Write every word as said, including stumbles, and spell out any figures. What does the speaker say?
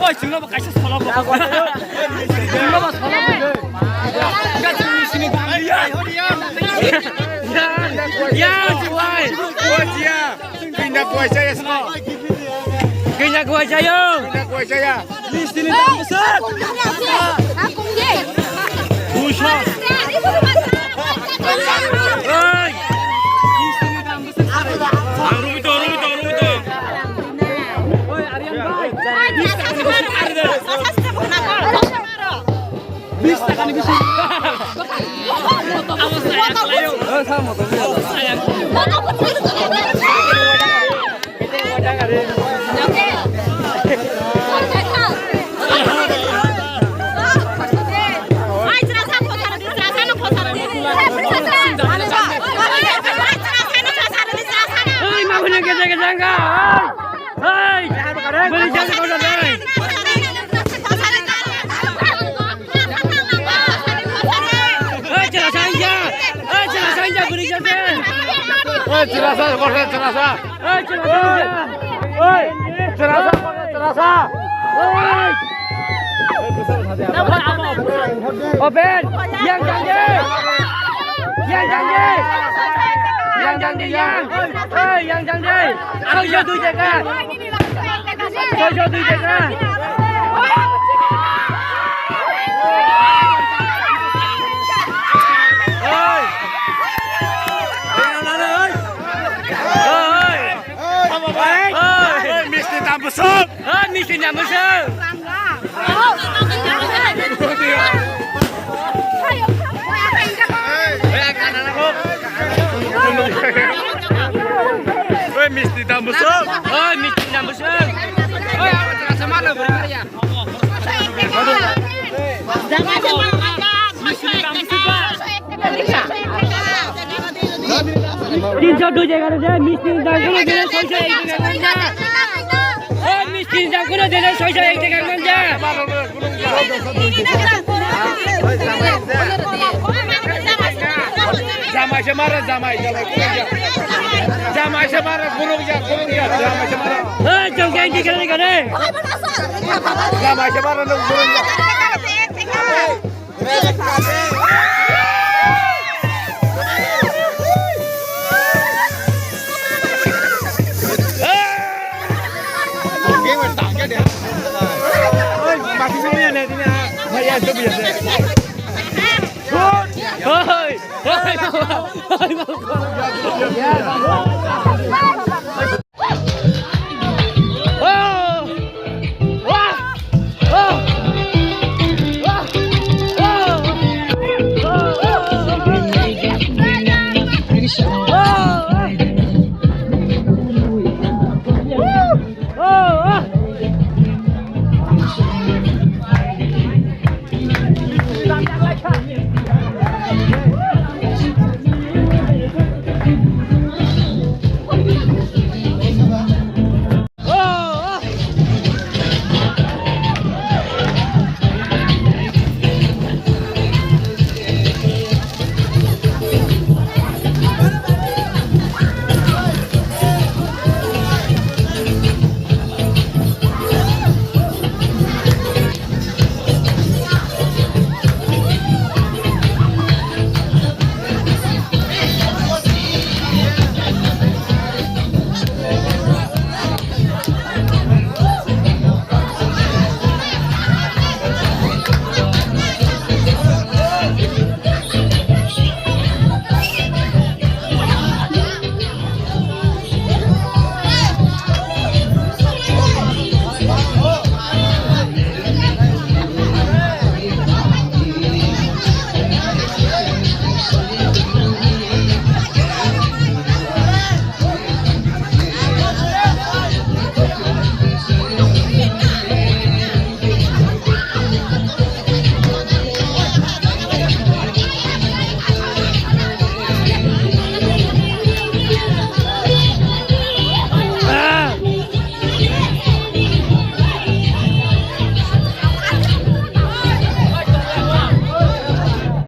Oi, chwngno bo kaisa sola bo. Chwngno bo sola bo. Ya, ya, ya, why? Kina kuaisa ya sno. Kina kuaisa yo. Kina kuaisa ya. Listini dam bwswk. Duisho. Oi. Ang rumi to, rumi to, rumi to. Oi, Aryan bhai. Bis taka ni bisi. Hey, ma bune kete kete janga. Hey. Hey. Buli janga kota dai. Hey, chela sa inja. Hey, chela sa inja, buli janga. Hey, chela sa, kota chela sa. Oi, chela sa. Oi, chela sa, chela sa. Oi. Open. Yang jang de. Yang jang de. Yang jang de, yang. Oi, yang jang de. Soijo dui jaga. Soijo dui jaga. Oi. Oi. Oi, misti dam bwswk. Oi, misti dam bwswk. Oi, misti dam bwswk. Oi, misti dam bwswk. Oi, abo chwla se ma lo guri ya. Tinso dui jaga de misti dang kuno dene soiso ek dega manja. O misti dang kuno dene soiso ek dega manja. Jamai se mara, jamai, jamai, jamai se mara, kurung ja, kurung ja, jamai se mara. Hey, jong gang di kene kene. Jamai se mara, kurung ja.